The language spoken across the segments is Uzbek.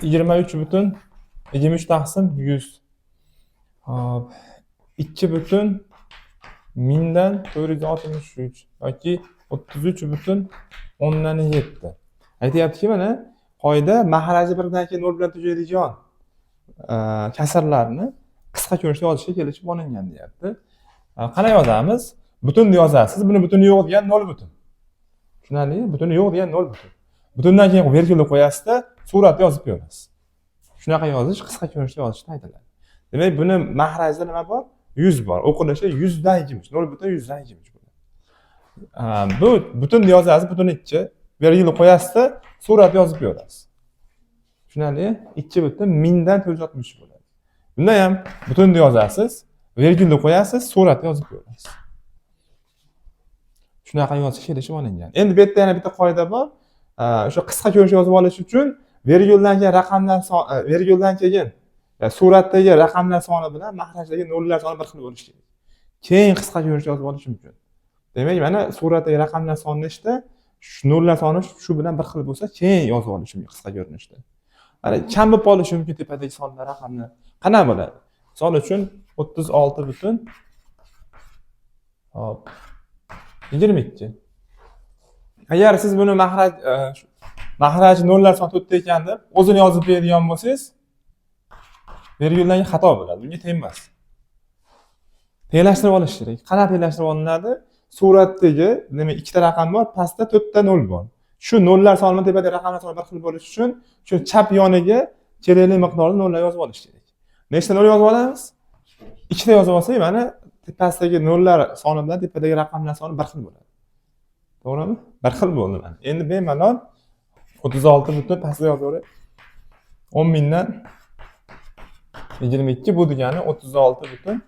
23 butun 23 taqsim 100. Hop. 2 butun mingdan 463 yoki 33 butun o'ndan 7. Aytyaptiki, mana qoida mahraji birdan keyin 0 bilan tugaydigan kasrlarni qisqa ko'rinishda yozishga kelishib olingan deyapti. Qanday yozamiz? Butunni yozasiz. Buni butuni yo'q degan 0 butun. Tushunarlimi? Butuni yo'q degan 0 butun. Butundan keyin vergulni qo'yasizda, suratni yozib qo'yasiz. Shunaqa yozish qisqa ko'rinishda yozishni aytiladi. Demak, buni mahrajida nima bor? 100 bor. O'qilishi 100 dan 23, 0.100 dan 23 bo'ladi. Bu butunni yozasiz, butun 2, vergulni qo'yasizda, suratni yozib qo'yasiz. Tushunarlimi? 2 butun mingdan 463 bo'ladi. Bunda ham butunni yozasiz, vergulni qo'yasiz, suratni yozib qo'yasiz. Shunaqa yozish kelishib olingan. Endi bu yerda yana bitta qoida bor. O'sha qisqa ko'rinishda yozib olish uchun verguldan keyin raqamlar verguldan keyin suratdagi raqamlar soni bilan mahrajdagi nollar soni bir xil bo'lishi kerak. Keyin qisqa ko'rinishda yozib olish mumkin. Demak, mana suratdagi raqamlar soni nechta? Shu nollar soni shu bilan bir xil bo'lsa, keyin yozib olish mumkin qisqa ko'rinishda. Mana kam bo'lib qolishi mumkin tepadagi sonlar, raqamlar. Qanaqa bo'ladi? Misol uchun 36 butun hop 22. Agar siz buni mahraj nollar soni 4 ekan deb o'zini yozib beradigan bo'lsangiz, verguldan xato bo'ladi. Bunga teng emas. Tenglashtirib olish kerak. Qanaqa tenglashtirib olinadi? Suratdagi, demak, ikkita raqam bor, pastda 4 ta nol bor. Shu nollar soni bilan tepadagi raqamlar soni bir xil bo'lishi uchun shu chap yoniga kerakli miqdorda nollar yozib olish kerak. Nechta nol yozib olamiz? Ikkita yozib olsak, mana pastdagi nollar soni bilan tepadagi raqamlar soni bir xil bo'ladi. To'g'rimi? Bir xil bo'ldi mana. Endi bemalol 36 butun pastda yozib olay. 10 mingdan 22 bu degani 36 butun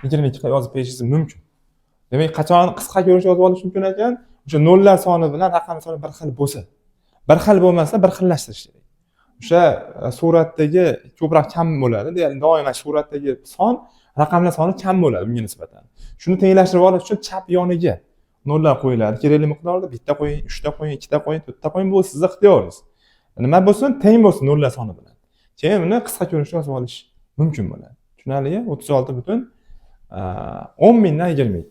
22 qilib yozib berishingiz mumkin. Demak, qachon qisqa ko'rinish yozib olish mumkin ekan? O'sha nollar soni bilan raqam soni bir xil bo'lsa. Bir xil bo'lmasa, bir xillashtirish kerak. O'sha suratdagi ko'proq kam bo'ladi. Ya'ni doimo suratdagi son raqamlar soni kam bo'ladi bunga nisbatan. Shuni tenglashtirib olish uchun chap yoniga nollar qo'yiladi. Kerakli miqdorda bitta qo'ying, uchta qo'ying, ikkita qo'ying, to'rtta qo'ying, bu sizni ixtiyoringiz. Nima bo'lsin, teng bo'lsin nollar soni bilan. Keyin uni qisqa ko'rinishda yozib olish mumkin bo'ladi. Tushunarlimi? 36 butun 10 mingdan 22.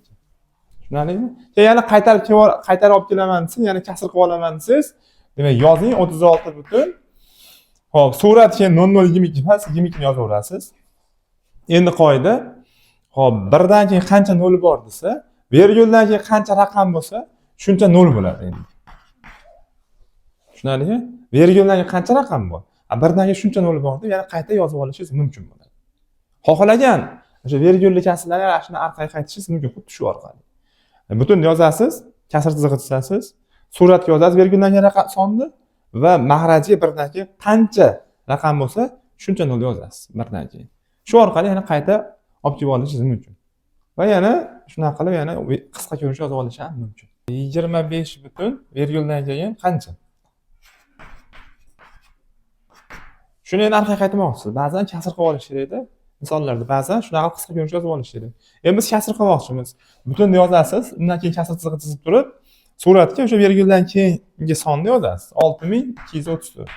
Tushunarlimi? Keyin yana qaytarib qaytarib olib kelaman desangiz, yana kasr qilib olaman desangiz, demak yozing 36 butun. Xo'p, surat keyin 0022 emas, 22 ni yozaverasiz. Endi qoida, xo'p, birdan keyin qancha nol bor desa, verguldan keyin qancha raqam bo'lsa, shuncha nol bo'ladi endi. Tushunarlimi? Verguldan keyin qancha raqam bor? Birdan keyin shuncha nol bor deb yana qayta yozib olishingiz mumkin bo'ladi. Xohlagan o'sha vergulli kasrlarni yana shuni orqaga qaytishingiz mumkin xuddi shu orqali. Butun yozasiz, kasr chizig'i chizasiz, suratga yozasiz verguldan keyin raqam sonni va mahrajiga birdan keyin qancha raqam bo'lsa, shuncha nol yozasiz birdan keyin. Shu orqali yana qayta olib kelib olishingiz mumkin. Va yana shunaqa qilib yana qisqa ko'rinishda yozib olish ham mumkin. 25 butun verguldan keyin qancha? Shuni endi orqaga qaytmoqchisiz. Ba'zan kasr qilib olish kerakda. Misollarda ba'zan shunaqa qisqa ko'rinishda yozib olish kerak. Endi biz kasr qilmoqchimiz. Butunni yozasiz, undan keyin kasr chizig'i chizib turib, suratga o'sha verguldan keyingi sonni yozasiz. 6234.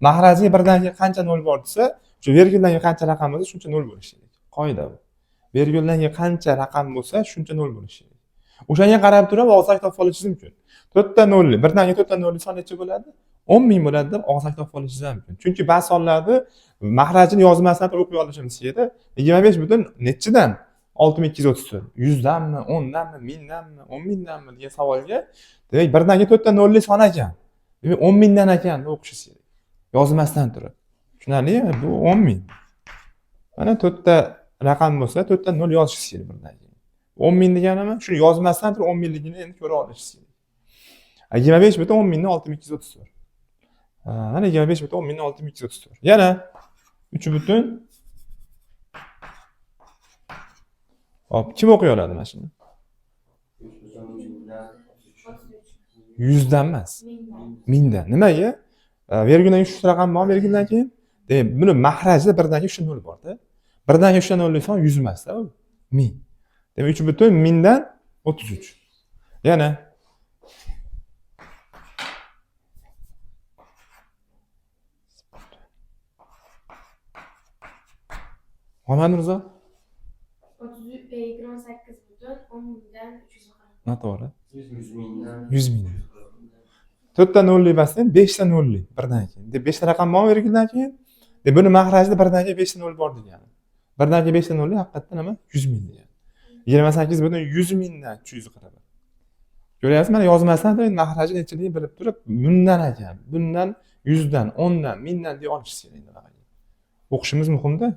Mahrajiga birdan keyin qancha nol bor desa, o'sha verguldan keyin qancha raqam bo'lsa, shuncha nol bo'lishi kerak. Qoida bu. Verguldan keyin qancha raqam bo'lsa, shuncha nol bo'lishi kerak. O'shanga qarab turib og'zaki topib olishingiz mumkin. 4 ta nolli, birdan keyin 4 ta nolli son necha bo'ladi? 10 ming bo'ladi deb og'zaki topib olishingiz ham mumkin. Chunki ba'zi sonlarni mahrajini yozmasdan turib o'qiy olishimiz kerak. 25 butun nechidan? 6234. 100 danmi, 10 danmi, 1000 danmi, 10 mingdanmi degan savolga, demak, birdan keyin 4 ta nolli son ekan. Demak, 10 mingdan ekan deb o'qishingiz kerak. Yozmasdan turib. Tushunarlimi? Bu 10 ming. Mana 4 ta raqam bo'lsa, 4 ta nol yozishingiz kerak birdan keyin. 10 ming deganimi? Shuni yozmasdan turib 10 mingligini endi ko'ra olishingiz kerak. 25 butun 10 mingdan 6234. Mana 25 butun 10 mingdan 6234. Yana 3 butun. Hop, kim o'qiy oladi mana shuni? 100 dan emas. Mingdan. Nimaga? Verguldan 3 raqam bor, verguldan keyin. Demak, buni mahrajda birdan keyin 3 nol bor-da. Birdan keyin 3 nolli son 100 emas-da, u 1000. Demak, 3 butun mingdan 33. Yana Muhammad Mirzo? 28,10 mingdan 340. Noto'g'ri. 100 mingdan. 100 ming. To'rtta nolli emas, beshta nolli birdan keyin. Deb beshta raqam bormi verguldan keyin? Deb buni mahrajida birdan keyin beshta nol bor degani. Birdan keyin beshta nolli haqiqatda nima? 100 ming degani. 28,100 mingdan 341. Ko'ryapsizmi? Mana yozmasdan turib mahraji nechiligini bilib turib, bundan ekan, bundan yuzdan, o'ndan, mingdan deya olishingiz kerak. O'qishimiz muhimda.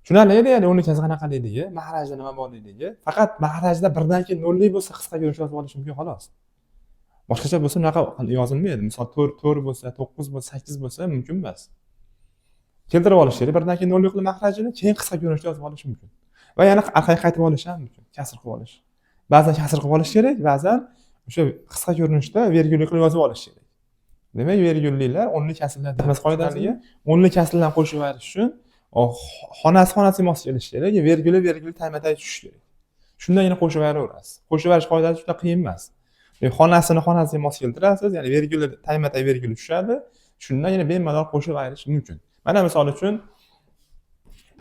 Tushunarli, ya'ni o'nlik kasr qanaqaligi, mahrajda nima borligi. Faqat mahrajda birdan keyin nollik bo'lsa qisqa ko'rinish yozib olish mumkin, xolos. Boshqacha bo'lsa unaqa yozilmaydi. Misol 4 4 bo'lsa, 9 bo'lsa, 8 bo'lsa mumkin emas. Keltirib olish kerak. Birdan keyin nollik qilib mahrajini, keyin qisqa ko'rinishda yozib olish mumkin. Va yana orqaga qaytib olish ham mumkin, kasr qilib olish. Ba'zan kasr qilib olish kerak, ba'zan o'sha qisqa ko'rinishda vergulli qilib yozib olish kerak. Demak, vergullilar o'nli kasrlar qoidasiga o'nli kasrlarni qo'shib yuborish uchun xonasi xonasiga mos kelishi kerak, verguli verguli tayma-tay tushishi kerak. Shundagina qo'shib yuberaverasiz. Qo'shib yuborish qoidasi juda qiyin emas. Xonasini xonasiga mos keltirasiz, ya'ni verguli tayma-tay verguli tushadi. Shundagina bemalol qo'shib ayirish mumkin. Mana misol uchun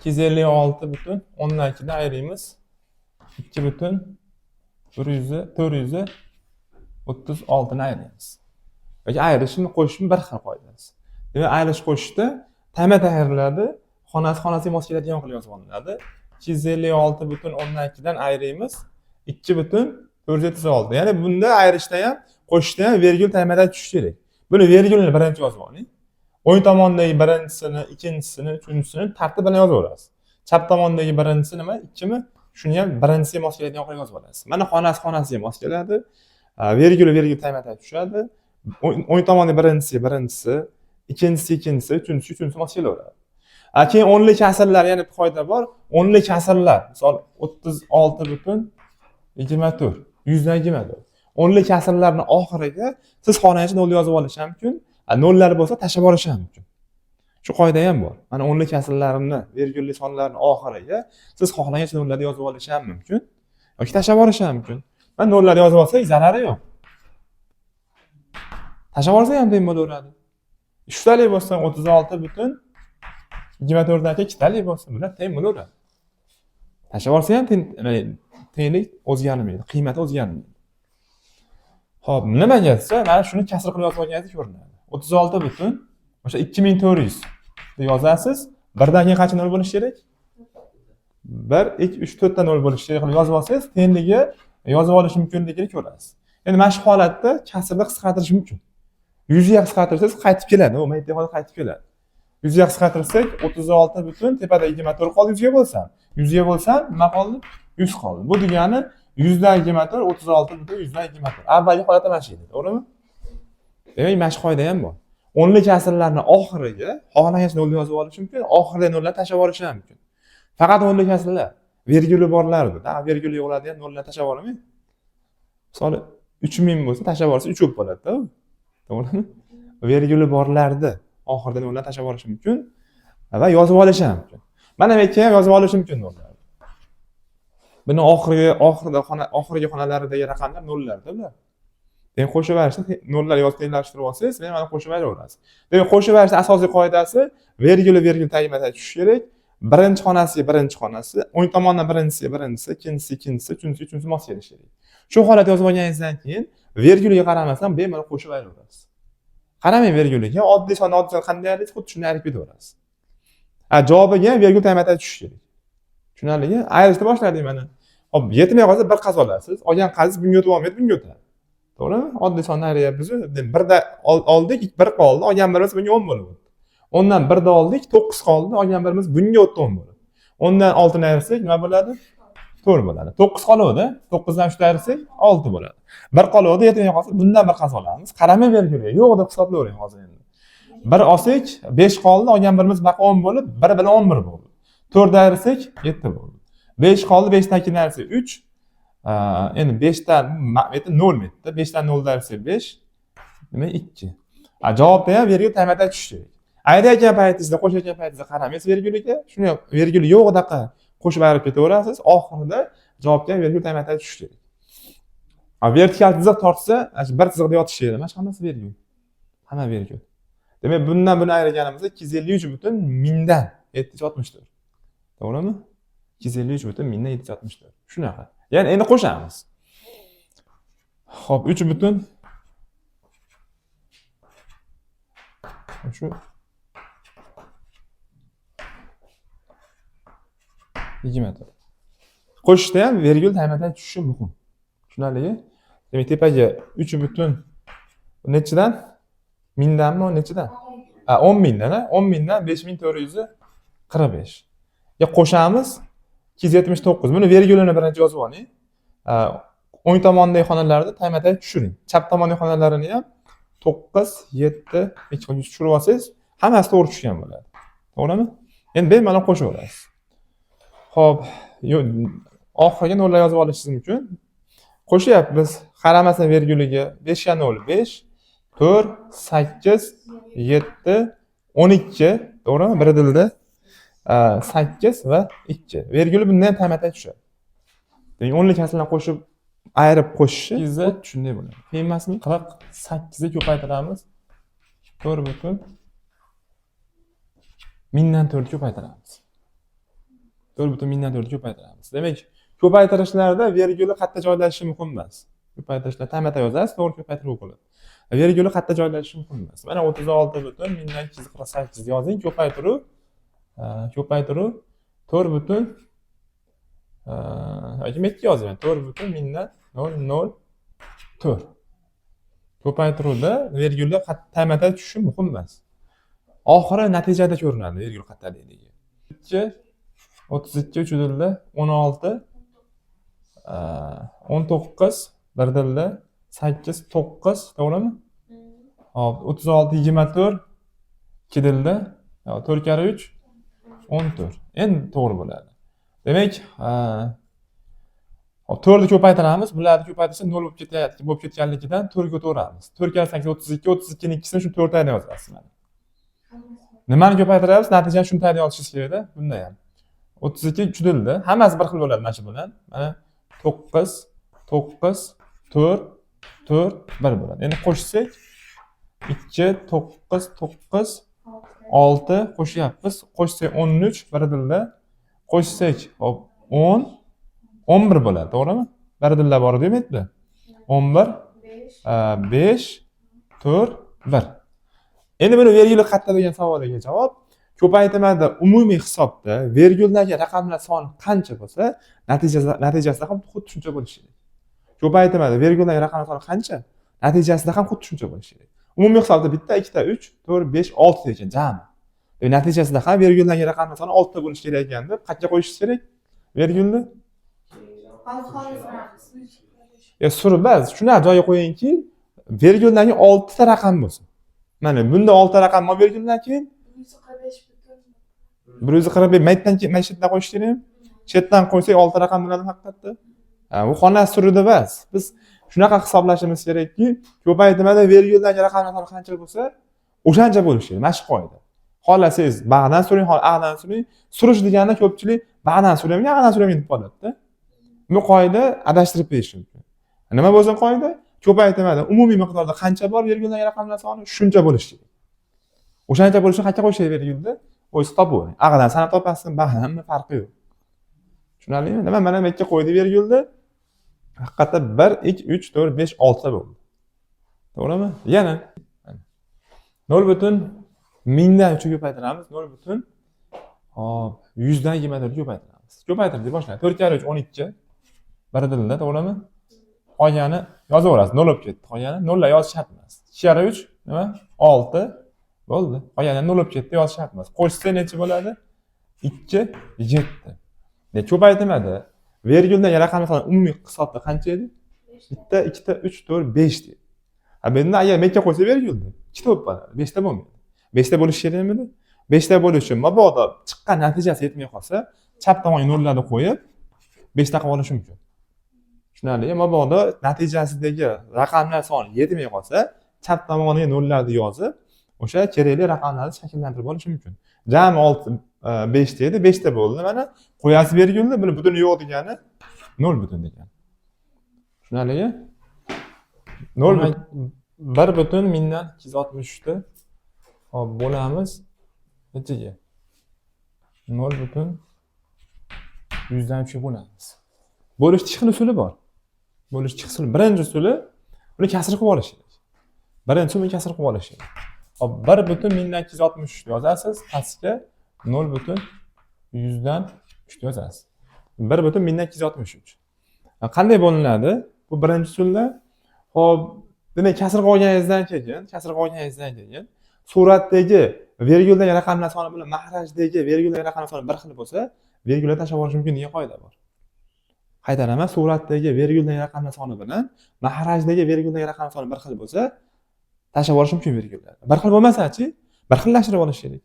256,2 dan ayiramiz 2 butun 100 436ni ayiramiz. Yoki ayirishmi qo'shishmi bir xil qoidasi. Demak, ayirish qo'shishda tayma-tay ayriladi, xonasi xonasiga mos keladigan qilib yozib olinadi. 256,2 dan ayiramiz 2,436. Ya'ni bunda ayirishda ham, qo'shishda ham vergul tayma-tay tushishi kerak. Buni vergulni birinchi yozib oling. O'ng tomondagi birinchisini, ikkinchisini, uchinchisini tartib bilan yozaverasiz. Chap tomondagi birinchisi nima? Ikkimi? Shuni ham birinchisiga mos keladigan qilib yozib olasiz. Mana xonasi xonasiga mos keladi. Vergul vergul tayma-tay tushadi. O'ng tomonda birinchisi birinchisi, ikkinchisi ikkinchisi, uchinchisi uchinchisi mos kelaveradi. Keyin o'nli kasrlar, yana bir qoida bor. O'nli kasrlar, misol 36,24, 100dan 24. O'nli kasrlarni oxiriga siz xohlagancha nol yozib olish ham mumkin, nollar bo'lsa tashlab olish ham mumkin. Shu qoida ham bor. Mana o'nli kasrlarni, vergulli sonlarni oxiriga siz xohlagancha nollarni yozib olish ham mumkin yoki tashlab olish ham mumkin. Mana nollarni yozib olsak zarari yo'q. Tashlab olsa ham teng bo'laveradi. Uchtalik bo'lsin, 36,24dan keyin ikkitalik bo'lsin, bular teng bo'laveradi. Tashlab olsa ham tenglik o'zgarmaydi, qiymati o'zgarmaydi. Xo'p, nimaga desa, mana shuni kasr qilib yozib olganingiz ko'rinadi. 36 butun o'sha 2400 deb yozasiz. Birdan keyin qancha nol bo'lishi kerak? 1, 2, 3, 4 ta nol bo'lishi kerak qilib yozib olsangiz, tengligi yozib olish mumkinligini ko'rasiz. Endi mana shu holatda kasrni qisqartirish mumkin. 100 ga qisqartirsangiz qaytib keladi, u mayda holat qaytib keladi. 100 ga qisqartirsak, 36 butun tepada 24 qoldi, 100 ga bo'lsam. 100 ga bo'lsam nima qoldi? 100 qoldi. Bu degani 100dan 24, 36 butun 100dan 24. Avvalgi holatda mana shu edi, to'g'rimi? Demak, mana shu qoida ham bor. O'nli kasrlarni oxiriga xohlagancha nolni yozib olish mumkin, oxirida nollarni tashlab olish ham mumkin. Faqat o'nli kasrlar, verguli borlardi. Da, verguli yo'qlarni ham nollarni tashlab olmang. Misol 3000 bo'lsa, tashlab olsa 3 bo'lib qoladi-da u. To'g'rimi? Verguli borlarni oxirida nollarni tashlab olish mumkin va yozib olish ham mumkin. Mana bu yerga ham yozib olish mumkin nollarni. Buni oxirgi oxirida xona oxirgi xonalaridagi raqamlar nollarda ular. Demak, qo'shib yuborishni nollar yozib tenglashtirib olsangiz, demak, mana qo'shib yuberaverasiz. Demak, qo'shib yuborishni asosiy qoidasi verguli vergul tagma-tag tushishi kerak. Birinchi xonasiga birinchi xonasi, o'ng tomondan birinchisiga birinchisi, ikkinchisi ikkinchisi, uchinchisi uchinchisi mos kelishi kerak. Shu holatda yozib olganingizdan keyin verguliga qaramasdan bemalol qo'shib ayiraverasiz. Qaramang verguliga, oddiy sonni oddiy son qanday ayirasiz, xuddi shunday ayirib ketaverasiz. Ha, javobiga ham vergul tagma-tag tushishi kerak. Tushunarlimi? Ayirishni boshladik mana. Hop, yetmay qolsa bir qaz olasiz. Olgan qazingiz bunga o'tib olmaydi, bunga o'tadi. To'g'rimi? Oddiy sonni ayiryapmiz. Birda oldik, bir qoldi, olgan birimiz bunga 10 bo'lib o'tdi. 10dan birda oldik, 9 qoldi, olgan birimiz bunga o'tdi 10 bo'lib. 10dan 6ni ayirsak nima bo'ladi? 4 bo'ladi. 9 qoluvdi. 9dan 3 ayirsak 6 bo'ladi. Bir qoluvdi, yetmay qolsa bundan bir qaz olamiz. Qaramay verguliga, yo'q deb hisoblayvering hozir endi. Bir olsak 5 qoldi, olgan birimiz baqa 10 bo'lib, 1 bilan 11 bo'ldi. 4 ayirsak 7 bo'ldi. 5 qoldi, 5 dan 2 ayirsak 3. Endi 5 dan 0 bu yerda. 5 dan 0 ayirsak 5. Demak 2. A, javobda ham vergul tayma-tay tushishi kerak. Ayirayotgan paytingizda, qo'shayotgan paytingizda qaramaysiz verguliga. Shuni vergul yo'qdaqa qo'shib ayirib ketaverasiz. Oxirida javobga ham vergul tayma-tay tushishi kerak. A, vertikal chiziq tortsa, ana shu bir chiziqda yotishi kerak. Mana shu hammasi vergul. Hamma vergul. Demak, bundan buni ayirganimizda 253 butun mingdan 764. To'g'rimi? 253 butun mingdan 764. Shunaqa. Ya'ni endi qo'shamiz. Xo'p, 3 butun shu 24. Qo'shishda ham vergul taymatay tushishi muhim. Tushunarlimi? Demak, tepaga 3 butun nechidan? Mingdanmi, nechidan? Ha, 10 mingdan, ha? 10 mingdan 5445. Ya qo'shamiz 279. Buni vergulini birinchi yozib oling. O'ng tomondagi xonalarni taymatay tushiring. Chap tomondagi xonalarini ham 9, 7, 2 qilib tushirib olsangiz, hammasi to'g'ri tushgan bo'ladi. To'g'rimi? Endi bemalol qo'shaverasiz. Xo'p, oxiriga nollar yozib olishingiz mumkin. Qo'shyapmiz. Qaramasdan verguliga 5 ga 0 5, 4, 8, 7, 12, to'g'rimi? Bir dilda 8 va 2. Verguli bundan ham taymatay tushadi. Demak, o'nlik hasildan qo'shib ayirib qo'shishi shunday bo'ladi. Qiyin emasmi? 48 ga ko'paytiramiz. 4 butun mingdan 4 ko'paytiramiz. 4 butun mingdan 4 ko'paytiramiz. Demak, ko'paytirishlarda verguli qayerda joylashishi muhim emas. Ko'paytirishlar taymatay yozasiz, to'g'ri ko'paytiruv bo'ladi. Verguli qayerda joylashishi muhim emas. Mana 36 butun mingdan 248 yozing, ko'paytiruv ko'paytiruv 4 butun yoki men yozaman 4 butun mingdan 004. Ko'paytiruvda vergullar taymatay tushishi muhim emas. Oxiri natijada ko'rinadi vergul qayerdaligigi. 2 32 3 dilda 16 19 bir dilda 8 9, to'g'rimi? Hop, 36 24 2 dilda 4 karra 3 14. Endi to'g'ri bo'ladi. Demak, hop, 4 ni ko'paytiramiz. Bularni ko'paytirsa 0 bo'lib ketayotgan, bo'lib ketganligidan 4 ga o'taveramiz. 4 karra 8 32, 32 ning ikkisini shu 4 tagida yozasiz mana. Nimani ko'paytiramiz? Natijani shuni tagida yozishingiz kerakda. Bunda ham 32 3 dilda hammasi bir xil bo'ladi mana shu bilan. Mana 9 9 4 4 1 bo'ladi. Endi qo'shsak 2 9 9 6 qo'shyapmiz. Qo'shsak 13 bir dilda. Qo'shsak hop 10 11 bo'ladi, to'g'rimi? Bir dilda bor edi bu yerda. 11 5 4 1. Endi buni verguli qayerda degan savolga javob ko'paytirmada umumiy hisobda verguldagi raqamlar soni qancha bo'lsa, natijasida ham xuddi shuncha bo'lishi kerak. Ko'paytirmada verguldagi raqamlar soni qancha, natijasida ham xuddi shuncha bo'lishi kerak. Umumiy hisobda 1, 2, 3, 4, 5, 6 ekan jami. Demak, natijasida ham verguldagi raqamlar soni 6 ta bo'lishi kerak ekan deb qayerga qo'yishingiz kerak vergulni? Ya surib emas, shunaqa joyga qo'yingki, verguldagi 6 ta raqam bo'lsin. Mana bunda 6 ta raqam bor verguldan keyin 145 maytdan keyin mana chetdan qo'yish kerak. Chetdan qo'ysak 6 raqam bo'ladi haqiqatda. Bu xona surida emas. Biz shunaqa hisoblashimiz kerakki, ko'paytirmada verguldagi raqamlar soni qancha bo'lsa, o'shancha bo'lishi kerak. Mana shu qoida. Xohlasangiz bag'dan suring, xohlasangiz ag'dan suring. Surish deganda ko'pchilik bag'dan suraman, ag'dan suraman deb qoladi-da. Bu qoida adashtirib berishi mumkin. Nima bo'lsin qoida? Ko'paytirmada umumiy miqdorda qancha bor verguldagi raqamlar soni shuncha bo'lishi kerak. O'shancha bo'lishi qayerga qo'yish kerak vergulni? O'zingiz topavering. Ag'dan sanab topasizmi, bag'danmi farqi yo'q. Tushunarlimi? Nima mana bu yerga qo'ydi vergulni? Haqiqatda 1 2 3 4 5 6 ta bo'ldi. To'g'rimi? Yana 0 butun mingdan 3 ga ko'paytiramiz. 0 butun hop 100dan 24 ga ko'paytiramiz. Ko'paytirdik, boshlaylik. 4 karra 3 12. Bir dilda, to'g'rimi? Qolgani yozaverasiz, 0 bo'lib ketdi. Qolgani 0 yozish shart emas. 2 karra 3 nima? 6 bo'ldi. Qolgani 0 bo'lib ketdi, yozish shart emas. Qo'shsa necha bo'ladi? 2 7. Demak, ko'paytirmada verguldagi raqamlar soni umumiy hisobda qancha edi? 1, 2, 3, 4, 5 dedi. Ha, bu endi agar mekka qo'ysa vergulni 2 ta bo'lib qoladi, 5 ta bo'lmaydi. 5 ta bo'lishi kerakmidi? 5 ta bo'lishi uchun mabodo chiqqan natijasi yetmay qolsa, chap tomonga nollarni qo'yib 5 ta qilib olish mumkin. Tushunarlimi? Mabodo natijasidagi raqamlar soni yetmay qolsa, chap tomoniga nollarni yozib, o'sha kerakli raqamlarni shakllantirib olish mumkin. Jami 6 5 ta edi, 5 ta bo'ldi. Mana qo'yasiz vergulni, buni butun yo'q degani 0 butun degani. Tushunarlimi? 0 1 butun mingdan 263 ta hop bo'lamiz nechaga? 0 butun Yuzdan uchga bo'lamiz. Bo'lishni ikki xil usuli bor. Bo'lishni ikki xil usuli. Birinchi usuli uni kasr qilib olish kerak. Birinchi uni kasr qilib olish kerak. Hop, 1,1263 yozasiz, pastga 0,103 yozasiz. 1,1263. Qanday bo'linadi? Bu birinchi usulda. Hop, demak, kasr qilib olganingizdan keyin, kasr qilib olganingizdan keyin suratdagi verguldagi raqamlar soni bilan mahrajdagi verguldagi raqamlar soni bir xil bo'lsa, vergulni tashlab yuborish mumkin degan qoida bor. Qaytaraman, suratdagi verguldagi raqamlar soni bilan mahrajdagi verguldagi raqamlar soni bir xil bo'lsa, tashlab yuborish mumkin vergullarni. Bir xil bo'lmasa-chi, bir xillashtirib olish kerak.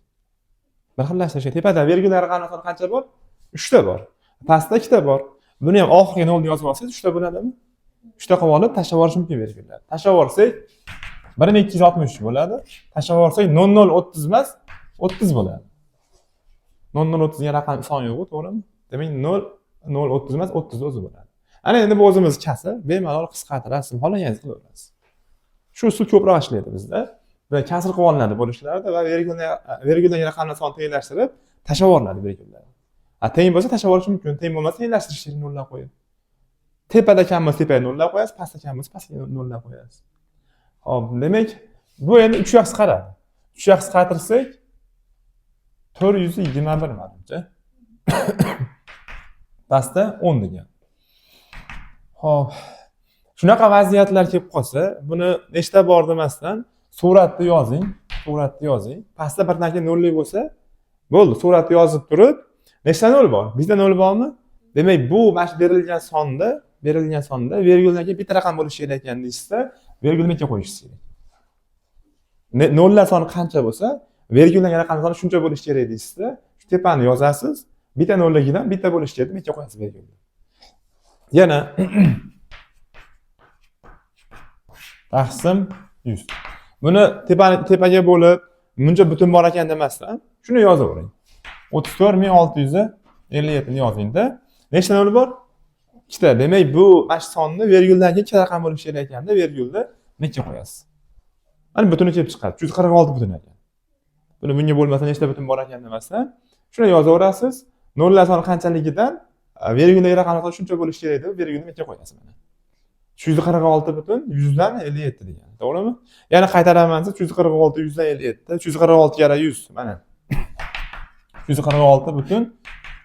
Bir xillashtirish kerak. Tepada verguldagi raqamlar soni qancha bor? 3 ta bor. Pastda 2 ta bor. Buni ham oxiriga 0 yozib olsangiz 3 ta bo'ladimi? 3 ta qilib olib tashlab yuborish mumkin vergullarni. Tashlab yuborsak 1263 bo'ladi. Tashlab yuborsak 0030 emas, 30 bo'ladi. 0030 degan raqam son yo'q, to'g'rimi? Demak 0030 emas, 30 o'zi bo'ladi. Ana endi bu o'zimiz kasr, bemalol qisqartirasiz, xohlaganingizni qilaverasiz. Shu usul ko'proq ishlaydi bizda. Va kasr qilib olinadi bo'lishlarda va verguldagi raqamlar sonini tenglashtirib tashlab yuboriladi vergullarni. A teng bo'lsa tashlab yuborish mumkin, teng bo'lmasa tenglashtirish kerak nollar qo'yib. Tepada kam bo'lsa tepaga nollar qo'yasiz, pastda kam bo'lsa pastga nollar qo'yasiz. Hop, demak, bu endi 3 ga qisqaradi. 3 ga qisqartirsak 421 manimcha. Pastda 10 degan. Hop. Shunaqa vaziyatlar kelib qolsa, buni nechta bor demasdan suratni yozing, suratni yozing. Pastda birdan keyin nollik bo'lsa, bo'ldi, suratni yozib turib, nechta nol bor? Bitta nol bormi? Demak, bu mana shu berilgan sonda verguldan keyin bitta raqam bo'lishi kerak ekan deyishsa, vergulni necha qo'yishingiz kerak. Nollar soni qancha bo'lsa, verguldan raqam soni shuncha bo'lishi kerak deysizda, shu tepani yozasiz, bitta nolligidan bitta bo'lishi kerak, necha qo'yasiz vergulni. Yana taqsim 100. Buni tepani tepaga bo'lib, buncha butun bor ekan demasdan, shuni yozavering. 34 657 ni yozingda. Nechta nol bor? Ikkita. Demak, bu mana shu sonni verguldan keyin ikkita raqam bo'lishi kerak ekanda, vergulni necha qo'yasiz? Mana butuni kelib chiqadi. 346 butun ekan. Buni bunga bo'lmasa nechta butun bor ekan demasdan, shuni yozaverasiz. Nollar soni qanchaligidan verguldagi raqamlar soni shuncha bo'lishi kerak deb vergulni necha qo'yasiz mana. 346 butun yuzdan 57 degan. To'g'rimi? Yana qaytaraman, 346 yuzdan 57. 346 karra 100 mana. 346 butun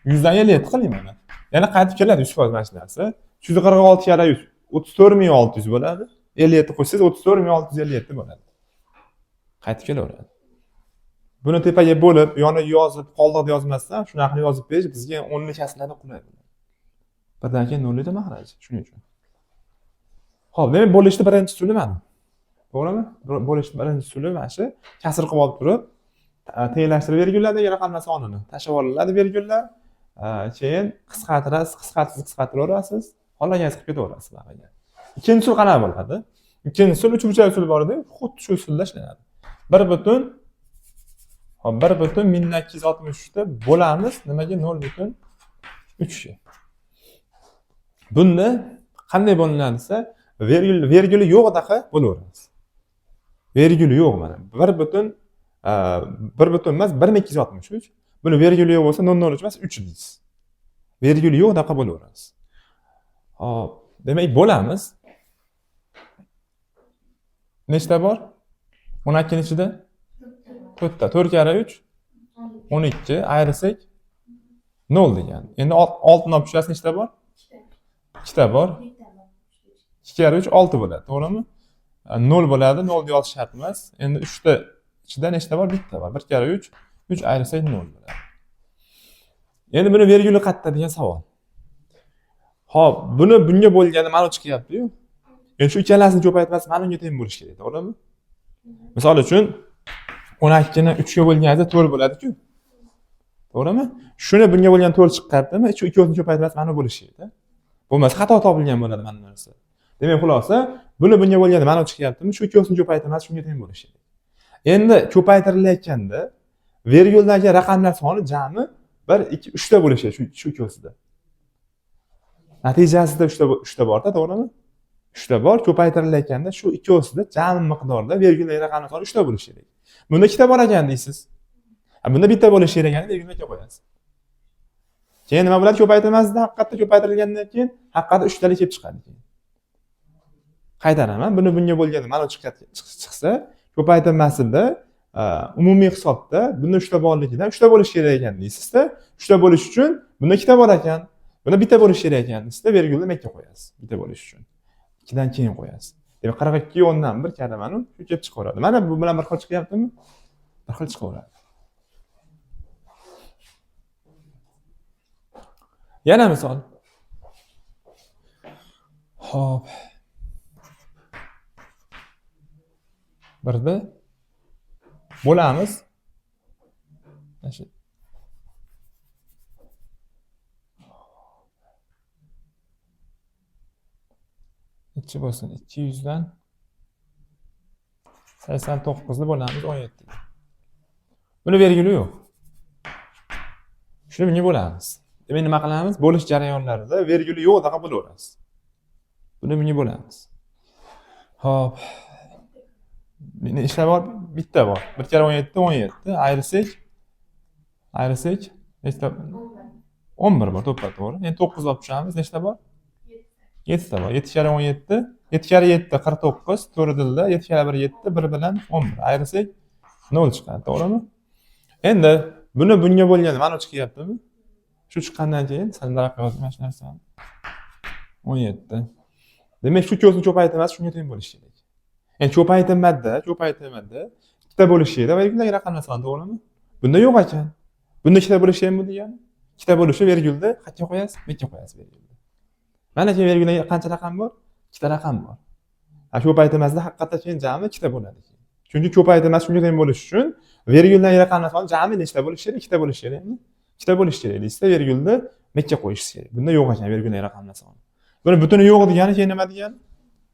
yuzdan 57 qiling mana. Yana qaytib keladi 100% mana shu narsa. 346 karra 100 34 600 bo'ladi. 57 qo'shsangiz 34 657 bo'ladi. Qaytib kelaveradi. Buni tepaga bo'lib, yoniga yozib, qoldiqda yozmasdan, shunaqa yozib berish bizga o'nli kasrlarda qulay bo'ladi. Birdan keyin nollikda mahraj, shuning uchun. Xo'p, demak, bo'lishni birinchi usuli mana. To'g'rimi? Bo'lishni birinchi usuli mana shu. Kasr qilib olib turib, tenglashtirib vergullardagi raqamlar sonini tashlab olinadi vergullar. Keyin qisqartirasiz, qisqartirib qisqartiraverasiz, xohlaganingiz qilib ketaverasiz bag'iga. Ikkinchi usul qanaqa bo'ladi? Ikkinchi usul uchburchak usuli bor edi, xuddi shu usulda ishlanadi. Bir butun, hop, 1,1263 ta bo'lamiz nimaga? 0,3. Bunda qanday bo'linadi desa, vergul verguli yo'q, bo'laveramiz. Verguli yo'q mana. Bir butun, bir butun emas, 1263. Buni verguli yo'q bo'lsa 0,03 emas, 3 deysiz. Verguli yo'q bo'laveramiz. Hop, demak, bo'lamiz. Nechta bor? 12 ni ichida? To'rtta. 4 karra 3 12, ayirsak 0 degan. Endi oltini olib tushasiz, nechta bor? Ikkita bor. 2 karra 3 6 bo'ladi, to'g'rimi? 0 bo'ladi, 0 yozish shart emas. Endi 3 ta ichida nechta bor? Bitta bor. 1 karra 3, 3 ayirsak 0 bo'ladi. Endi buni verguli qayerda degan savol. Xo'p, buni bunga bo'lganda mana chiqyapti-yu. Endi shu ikkalasini ko'paytmasi mana unga teng bo'lishi kerak, to'g'rimi? Misol uchun 12 ni 3 ga bo'lganida 4 bo'ladi-ku. To'g'rimi? Shuni bunga bo'lgan 4 chiqyaptimi? Shu ikkovsini ko'paytmasi mana bo'lishi kerak. Bo'lmasa xato topilgan bo'ladi mana narsa. Demak, xulosa, buni bunga bo'lganda mana chiqyaptimi? Shu ikkovsini ko'paytirmasi shunga teng bo'lishi kerak. Endi ko'paytirilayotganda verguldagi raqamlar soni jami 1, 2, 3 ta bo'lishi kerak shu ikkovsida. Natijasida 3 ta, 3 ta bor-da, to'g'rimi? 3 ta bor, ko'paytirilayotganda shu ikkovsida jami miqdorda verguldagi raqamlar soni 3 ta bo'lishi kerak. Bunda ikkita bor ekan deysiz. Bunda bitta bo'lishi kerak ekan, vergulni qo'yasiz. Keyin nima bo'ladi? Ko'paytirmasida haqiqatda ko'paytirilgandan keyin haqiqatda 3 talik kelib chiqadi keyin. Qaytaraman. Buni bunga bo'lganda mana chiqsa, ko'paytirmasida umumiy hisobda bunda 3 ta borligidan 3 ta bo'lishi kerak ekan deysizda, 3 ta bo'lishi uchun bunda 2 ta bor ekan, bunda bitta bo'lishi kerak ekan deysizda, vergulni mekka qo'yasiz. Bitta bo'lishi uchun. 2dan keyin qo'yasiz. Demak, 42,1 karra mana shu kelib chiqaveradi. Mana bu bilan bir xil chiqyaptimi? Bir xil chiqaveradi. Yana misol. Xo'p. Birda bo'lamiz. Mana shu nechi bo'lsin? 289 ni bo'lamiz 17. Buni verguli yo'q. Shuni bunga bo'lamiz. Demak, nima qilamiz? Bo'lish jarayonlarida verguli yo'q daqa bo'laverasiz. Buni bunga bo'lamiz. Xo'p. Nechta bor? Bitta bor. 1 karra 17 17. Ayirsak, ayirsak nechta? 11 bor, to'ppa to'g'ri. Endi 9 olib tushamiz. Nechta bor? 7 ta bor. 7 karra 17, 7 karra 7 49, to'g'ri dilda 7 karra 1 7, 1 bilan 11. Ayirsak 0 chiqadi, to'g'rimi? Endi buni bunga bo'lganda mana chiqyaptimi? Shu chiqqandan keyin sandaraq yozib mana shu narsani. 17. Demak, shu ikkovsini ko'paytirmasi shunga teng bo'lishi kerak. Endi ko'paytirmada, ikkita bo'lishi kerak va verguldagi raqamlar soni, to'g'rimi? Bunda yo'q ekan. Bunda ikkita bo'lishi ham bu degani. Ikkita bo'lishi vergulda qayerga qo'yasiz? Mekka qo'yasiz vergulda. Mana keyin vergulda qancha raqam bor? Ikkita raqam bor. Ha, ko'paytirmasida haqiqatda keyin jami ikkita bo'ladi. Chunki ko'paytirmasi shunga teng bo'lishi uchun verguldagi raqamlar soni jami nechta bo'lishi kerak? Ikkita bo'lishi kerakmi? Ikkita bo'lishi kerak deysizda, vergulda mekka qo'yishingiz kerak. Bunda yo'q ekan verguldagi raqamlar soni. Buni butuni yo'q degani keyin nima degani?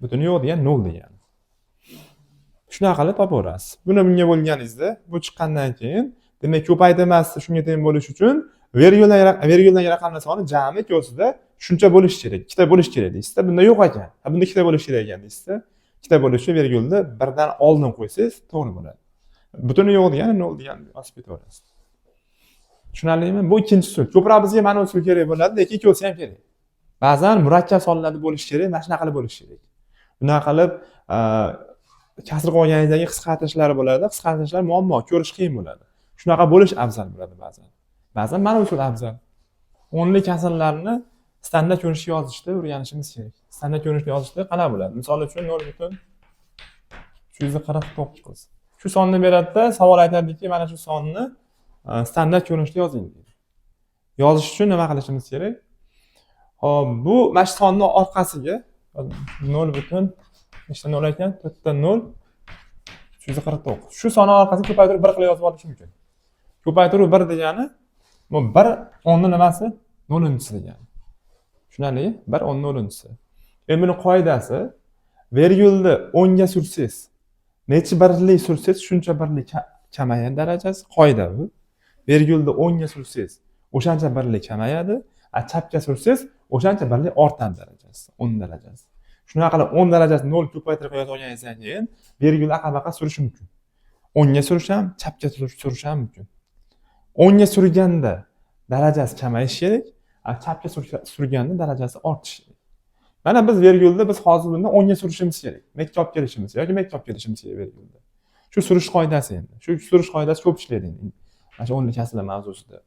Butuni yo'q degani 0 degani. Shunaqa qilib topaverasiz. Buni bunga bo'lganingizda, bu chiqqandan keyin, demak, ko'paytirmasi shunga teng bo'lishi uchun verguldagi raqamlar soni jami ikkovsida shuncha bo'lishi kerak. Ikkita bo'lishi kerak deysizda, bunda yo'q ekan. Ha, bunda ikkita bo'lishi kerak ekan deysizda. Ikkita bo'lishi vergulda birdan oldin qo'ysangiz to'g'ri bo'ladi. Butuni yo'q degani 0 degani yozib ketaverasiz. Tushunarlimi? Bu ikkinchi usul. Ko'proq bizga mana usul kerak bo'ladi, lekin ikkovsi ham kerak. Ba'zan murakkab sonlarda bo'lishi kerak, mana shunaqa qilib bo'lishi kerak. Bunaqa qilib kasr qolganingizdan keyin qisqartirishlar bo'ladi. Qisqartirishlar muammo, ko'rish qiyin bo'ladi. Shunaqa bo'lish afzal bo'ladi ba'zan. Ba'zan mana usul afzal. O'nli kasrlarni standart ko'rinishga yozishni o'rganishimiz kerak. Standart ko'rinishda yozishda qanaqa bo'ladi? Misol uchun 0.349. Shu sonni beradida, savol aytadiki, mana shu sonni standart ko'rinishda yozing deydi. Yozish uchun nima qilishimiz kerak? Xo'p, bu mana shu sonni orqasiga 0 butun nechta 0 ekan? 4 ta 0 349. Shu sonni orqasiga ko'paytirib 1 qilib yozib olish mumkin. Ko'paytiruv 1 degani bu 1 o'nni nimasi? 0-inchisi degani. Tushunarli? 1 o'nni 0-inchisi. Endi buni qoidasi vergulni o'ngga sursangiz, necha birlik sursangiz shuncha birlik kamayadi darajasi. Qoida bu. Vergulni o'ngga sursangiz o'shancha birlik kamayadi, a chapga sursangiz o'shancha birlik ortadi darajasi, 10 darajasi. Shunaqa qilib 10 darajasini 0 ko'paytirib yozib olganingizdan keyin vergulni aqa-baqa surish mumkin. O'ngga surish ham, chapga surish ham mumkin. O'ngga surganda darajasi kamayishi kerak, a chapga surganda darajasi ortishi kerak. Mana biz vergulda biz hozir bunda o'ngga surishimiz kerak. Mekka olib kelishimiz yoki mekka olib kelishimiz kerak vergulda. Shu surish qoidasi endi. Shu surish qoidasi ko'p ishlaydi endi. Mana shu o'nli kasrlar mavzusida.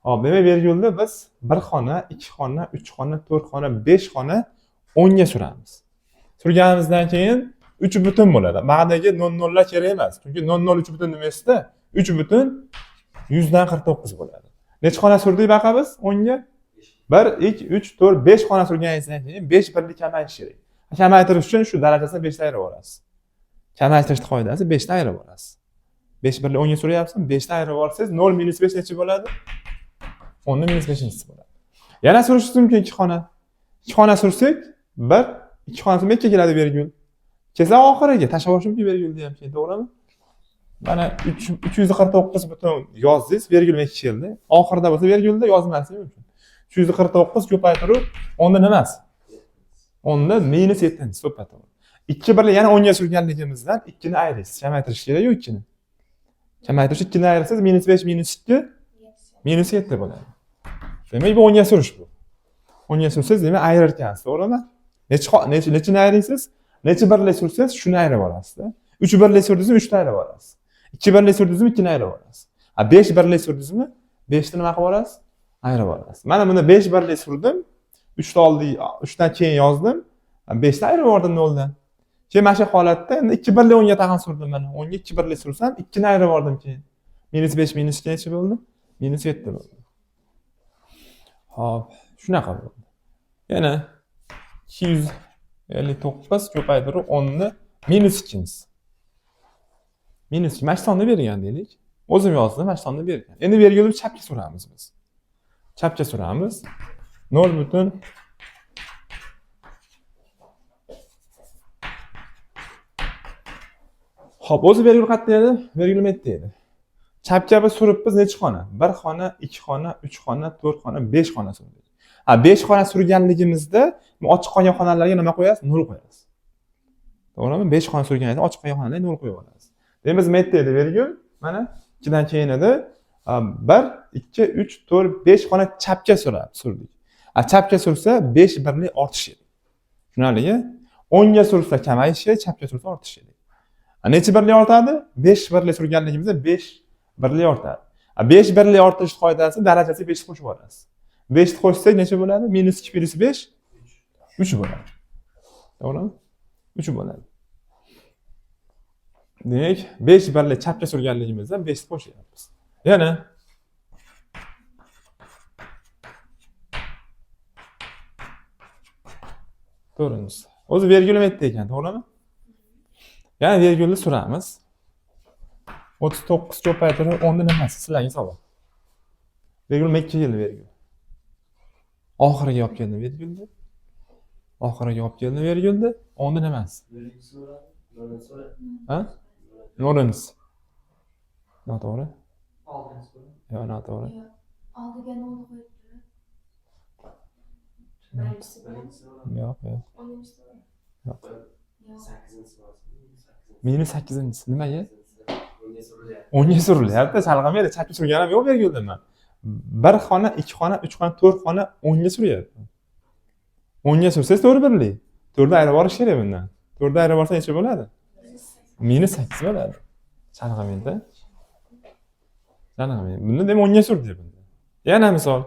Hop, demak vergulda biz 1 xona, 2 xona, 3 xona, 4 xona, 5 xona o'ngga suramiz. Surganimizdan keyin 3 butun bo'ladi. Ma'nodagi 0 nollar kerak emas. Chunki 0 0 3 butun demasida 3 butun 149 bo'ladi. Necha xona surdik baqa biz o'ngga? 1 2 3 4 5 xona surganingizdan keyin 5 birlik kamayishi kerak. Kamaytirish uchun shu darajasini 5 dan ayirib yuborasiz. Kamaytirish qoidasi 5 dan ayirib yuborasiz. 5 birlik o'ngga suryapsiz, 5 dan ayirib yuborsangiz 0 minus 5 necha bo'ladi? 10 minus 5 bo'ladi. Yana surishingiz mumkin 2 xona. 2 xona sursak 1, 2 xona sursak 2 keladi vergul. Kelsa oxiriga tashlab yuborish mumkin vergulni ham keyin, to'g'rimi? Mana 349 butun yozdingiz, vergul 2 keldi. Oxirida bo'lsa vergulda yozmaslik mumkin. 349 ko'paytirib 10 da nimasi? 10 da minus 7 to'ppa-to'g'ri. 2 birlik yana 10 ga surganligimizdan 2 ni ayirasiz. Kamaytirish kerak-ku 2 ni. Kamaytirish 2 ni ayirsangiz minus 5 minus 2 minus 7 bo'ladi. Demak, bu o'ngga surish bu. O'ngga sursangiz, demak, ayirar ekansiz, to'g'rimi? Nechini ayirasiz? Necha birlik sursangiz, shuni ayirib olasiz-da. 3 birlik surdingizmi, 3 ta ayirib olasiz. 2 birlik surdingizmi, 2 ni ayirib olasiz. A 5 birlik surdingizmi, 5 ni nima qilib olasiz? Ayirib olasiz. Mana buni 5 birlik surdim. 3 ta oldi, 3 dan keyin yozdim. 5 ta ayirib yubordim 0 dan. Keyin mana shu holatda endi 2 birlik o'ngga tag'in surdim mana. O'ngga 2 birlik sursam, 2 ni ayirib yubordim keyin. Minus 5 minus 2 necha bo'ldi? Minus 7 bo'ldi. Xo'p, shunaqa bo'ldi. Yana 259 ko'paytirib 10 ni minus 2-si. Minus 2. Mana shu sonni bergan deylik. O'zim yozdim, mana shu sonni bergan. Endi vergulni chapga suramiz biz. Chapga suramiz. 0 butun Xo'p, o'zi vergul qayerda edi? Vergul yerda edi. Chapga biz suribmiz necha xona? 1 xona, 2 xona, 3 xona, 4 xona, 5 xona surdik. 5 xona surganligimizda ochiq qolgan xonalarga nima qo'yasiz? 0 qo'yasiz. To'g'rimi? 5 xona surganingizda ochiq qolgan xonalarga 0 qo'yib olasiz. Demak, biz yerda edi vergul. Mana 2 dan keyin edi. 1, 2, 3, 4, 5 xona chapga surdik. Chapga sursa 5 birlik ortish edi. Tushunarlimi? O'ngga sursa kamayishi, chapga sursa ortishi edi. Necha birlik ortadi? 5 birlik surganligimizda 5 birlik ortadi. 5 birlik ortish qoidasi darajasi 5 qo'shib olasiz. 5 qo'shsak necha bo'ladi? Minus 2 plus 5 3 bo'ladi. To'g'rimi? 3 bo'ladi. Demak, 5 birlik chapga surganligimizda 5 qo'shyapmiz. Yana to'g'rimiz. O'zi vergulim aytdi ekan, to'g'rimi? Yana vergulni suramiz. 39 ko'paytirib 10 ni nimasi? Sizlarga savol. Vergul ikki keldi vergul. Oxiriga olib keldi vergulni. Oxiriga olib keldi vergulni. 10 ni nimasi? Ha? No'rinchisi. Noto'g'ri? Yo'q, noto'g'ri. Oldiga nolni qo'yib turib. Birinchisi bilan Yo'q, yo'q. o'ninchisi bilan. Yo'q. Yo'q. Minus 8-inchisi nimaga? O'ngga surilyapti, chalg'amaydi. Chapga surganim yo'q vergulda man. 1 xona, 2 xona, 3 xona, 4 xona o'ngga suryapti. O'ngga sursangiz 4 birlik. 4 ni ayirib yuborish kerak bundan. 4 ni ayirib yuborsa necha bo'ladi? Minus 8 bo'ladi. Chalg'amaydi. Chalg'amaydi. Buni demak o'ngga sur deb bunda. Yana misol.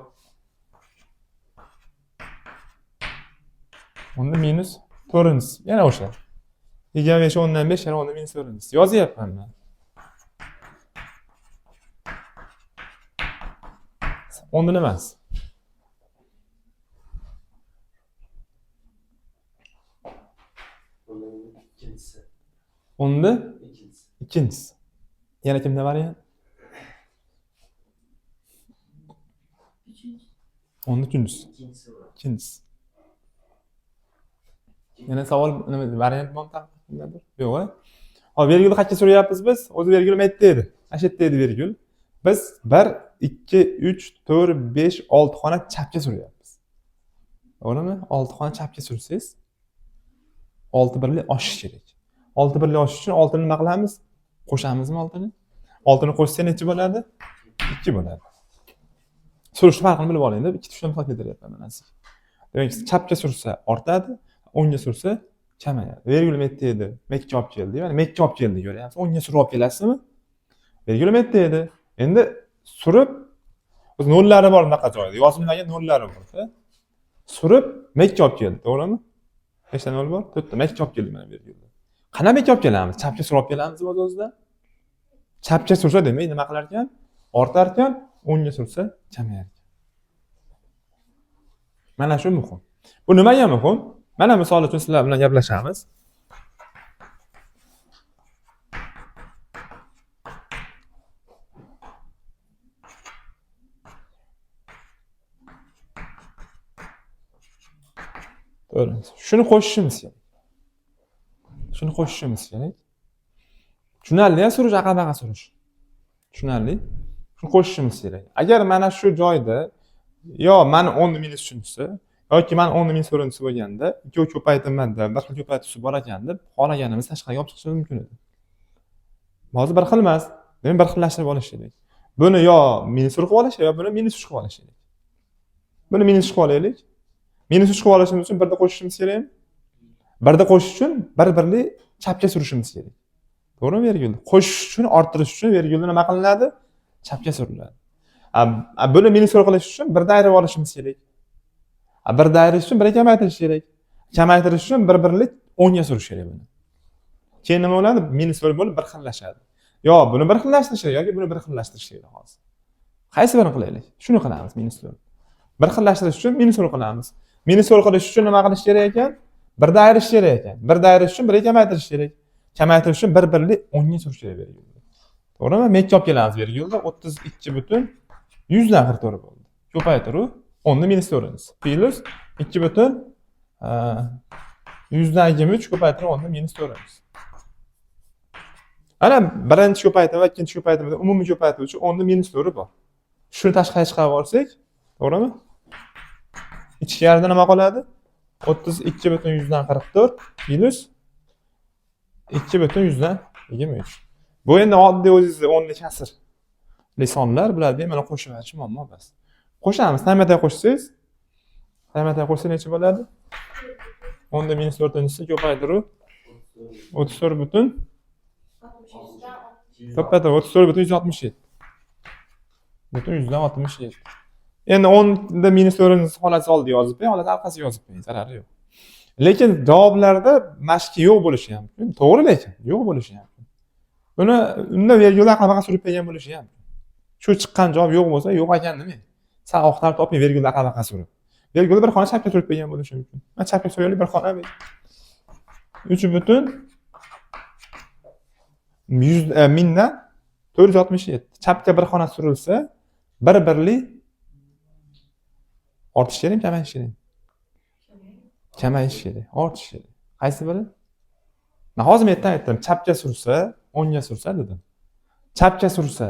Unda minus 4-inchisi. Yana o'sha. 25 o'ndan 5 yana o'nda minus 4-inchisi. Yozyapman men. O'nda nimasi? O'nda ikkinchisi. Yana kimda variant? Uchinchi. O'nda uchinchisi. Ikkinchisi. Yana savol nima variant bormi taqdimdadir? Yo'q, a? Hop, vergulni qayerga suryapmiz biz? O'zi vergul yerda edi. Mana shu yerda edi vergul. Biz 1, 2, 3, 4, 5, 6 xona chapga suryapmiz. To'g'rimi? 6 xona chapga sursangiz 6 birlik oshishi kerak. 6 birlik oshish uchun 6 ni nima qilamiz? Qo'shamizmi 6 ni? 6 ni qo'shsa necha bo'ladi? 2 bo'ladi. Surishni farqini bilib oling deb ikkita uchta misol keltiryapman mana sizga. Demak, chapga sursa ortadi, o'ngga sursa kamayadi. Vergul yerda edi, mekka olib keldi. Ya'ni mekka olib keldi, ko'ryapsiz. O'ngga surib olib kelasizmi? Vergul yerda edi. Endi surib o'zi nollari bor bunaqa joyda. Yozilmagan nollari bor. Surib mekka olib keldi, to'g'rimi? Nechta nol bor? 4 ta. Mekka olib keldi mana vergulda. Qanday mekka olib kelamiz? Chapga surib olib kelamizmi o'z o'zidan? Chapga sursa demak nima qilar ekan? Ortar ekan, o'ngga sursa kamayar ekan. Mana shu muhim. Bu nimaga muhim? Mana misol uchun sizlar bilan gaplashamiz. To'g'ri. Shuni qo'shishimiz kerak. Shuni qo'shishimiz kerak. Tushunarli, surish aqabaqa surish. Tushunarli? Shuni qo'shishimiz kerak. Agar mana shu joyda yo mani 10 minus uchinchisi yoki mani 10 minus to'rtinchisi bo'lganda, ikkovi ko'paytirmada bir xil ko'paytirishib bor ekan deb xohlaganimiz tashqariga olib chiqishimiz mumkin edi. Hozir bir xil emas. Demak, bir xillashtirib olish kerak. Buni yo minus 4 qilib olish, yo buni minus 3 qilib olish kerak. Buni minus 3 qilib olaylik. Minus 3 qilib olishimiz uchun birda qo'shishimiz kerakmi? Birda qo'shish uchun bir birlik chapga surishimiz kerak. To'g'rimi vergulni? Qo'shish uchun, orttirish uchun vergulni nima qilinadi? Chapga suriladi. Buni minus 4 qilish uchun birda ayirib olishimiz kerak. Birda ayirish uchun birga kamaytirish kerak. Kamaytirish uchun bir birlik o'ngga surish kerak buni. Keyin nima bo'ladi? Minus 1 bo'lib bir xillashadi. Yo buni bir xillashtirish kerak yoki buni bir xillashtirish kerak hozir. Qaysi birini qilaylik? Shuni qilamiz, minus 4. Bir xillashtirish uchun minus 4 qilamiz. Minus 4 qilish uchun nima qilish kerak ekan? Birda ayirish kerak ekan. Birda ayirish uchun birga kamaytirish kerak. Kamaytirish uchun bir birlik o'ngga surish kerak vergulni. To'g'rimi? Mekka olib kelamiz vergulni 32,144 bo'ldi. Ko'paytiruv 10 ni minus 4 plyus 2,23 ko'paytiruv 10 ni minus 4. Ana birinchi ko'paytirma va ikkinchi ko'paytirmada umumiy ko'paytiruvchi 10 ni minus 4 bor. Shuni tashqariga chiqarib olsak, to'g'rimi? Ichkarida nima qoladi? 32,44 plyus 2,23. Bu endi oddiy o'zingizni o'nli kasr sonlar, bular bemalol qo'shib berish muammo emas. Qo'shamiz. Tayma-tay qo'shsangiz, tayma-tay qo'shsa necha bo'ladi? 10 da minus 4-inchisi ko'paytiruv 34 butun to'ppa-to'g'ri 34,167. Butun 167. Endi 10 da minus 4-inchisi holati oldi yozib qo'ying, holati orqasiga yozib qo'ying, zarari yo'q. Lekin javoblarda mashqi yo'q bo'lishi ham mumkin. To'g'ri, lekin yo'q bo'lishi ham mumkin. Buni unda vergullar qanaqa surib qo'ygan bo'lishi ham mumkin. Shu chiqqan javob yo'q bo'lsa, yo'q ekan demang. Sal oqtarib toping vergullar qanaqa surib. Vergul bir xona chapga surib qo'ygan bo'lishi mumkin. Man chapga suraylik bir xona 3 butun 100 mingdan 467. Chapga bir xona surilsa, bir birlik ortish kerak, kamayish kerak? Kamayish kerak, ortish kerak. Qaysi biri? Man hozir ertan aytdim, chapga sursa, o'ngga sursa dedim. Chapga sursa,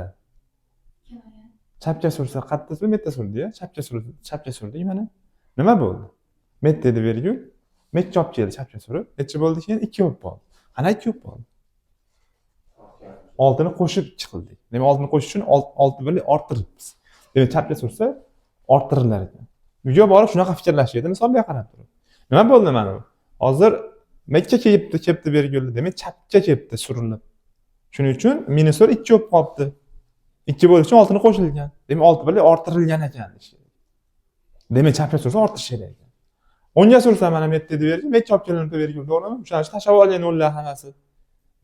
chapga sursa qayerda surdi? Metda surdi-ya. Chapga surdi, chapga surdik mana. Nima bo'ldi? Met dedi vergul. Metga olib keldi chapga surib. Necha bo'ldi keyin? 2 bo'lib qoldi. Qana 2 bo'lib qoldi? Oltini qo'shib chiqildik. Demak, oltini qo'shish uchun olti birlik orttiribmiz. Demak, chapga sursa orttirilar ekan. Uyga borib shunaqa fikrlash edi, misolga qarab turib. Nima bo'ldi mana bu? Hozir mekka kelibdi, kelibdi vergulni. Demak, chapga kelibdi surilib. Shuning uchun minus 4 2 bo'lib qolibdi. 2 bo'lishi uchun oltini qo'shilgan. Demak, olti birlik orttirilgan ekan deyish kerak. Demak, chapga sursa ortishi kerak ekan. O'ngga sursa mana metda dedi vergul, mekka olib kelinibdi vergul, to'g'rimi? O'shaning uchun tashlab olgan nollar hammasi.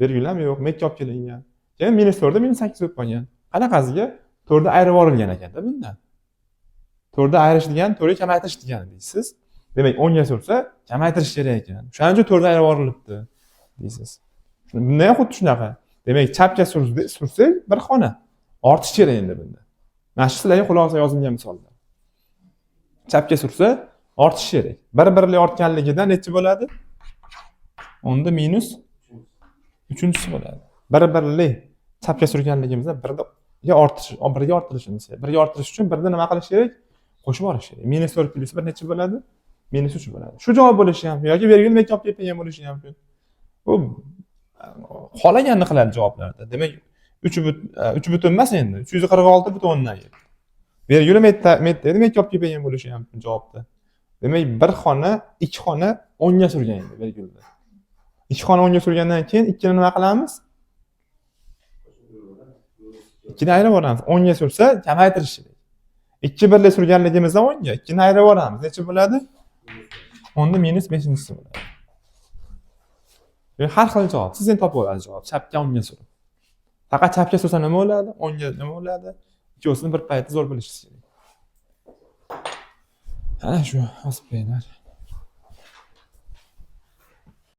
Vergul ham yo'q, mekka olib kelingan. Keyin minus 4da minus 8 bo'lib qolgan. Qanaqasiga? 4da ayirib yuborilgan ekanda bundan. 4da ayirish degani 4ga kamaytirish degani deysiz. Demak, o'ngga sursa kamaytirish kerak ekan. O'shaning uchun 4da ayirib yuborilibdi deysiz. Bunda ham xuddi shunaqa. Demak, chapga sursak bir xona ortish kerak endi bunda. Mana shu sizlarga xulosa yozilgan misollar. Chapga sursa ortish kerak. Bir birlik ortganligidan necha bo'ladi? 10da minus uchinchisi bo'ladi. Bir birlik chapga surganligimizda birda ortish, birga orttirishimiz kerak. Birga orttirish uchun birda nima qilish kerak? Qo'shib olish kerak. Minus 4 plyus 1 necha bo'ladi? Minus 3 bo'ladi. Shu javob bo'lishi ham yoki vergul mekka olib kelib bo'lishi ham mumkin. Bu xohlaganini qiladi javoblarda. Demak, 3 butun emas endi. 346 butun o'ndan yetti. Verguli metda edi, mekka olib kelgan bo'lishi ham mumkin javobda. Demak, bir xona, ikki xona o'ngga surgan endi vergulda. Ikki xona o'ngga surgandan keyin ikkini nima qilamiz? Ikkini ayirib yuboramiz. O'ngga sursa kamaytirish kerak. Ikki birlik surganligimizda o'ngga ikkini ayirib yuboramiz. Necha bo'ladi? 10da minus beshinchisi bo'ladi. Demak, har xil javob. Siz endi topib olasiz javob. Chapga, o'ngga surib. Faqat chapga sursa nima bo'ladi? O'ngga nima bo'ladi? Ikkovsini bir paytda zo'r bilishingiz kerak. Ana shu yozib qo'yinglar.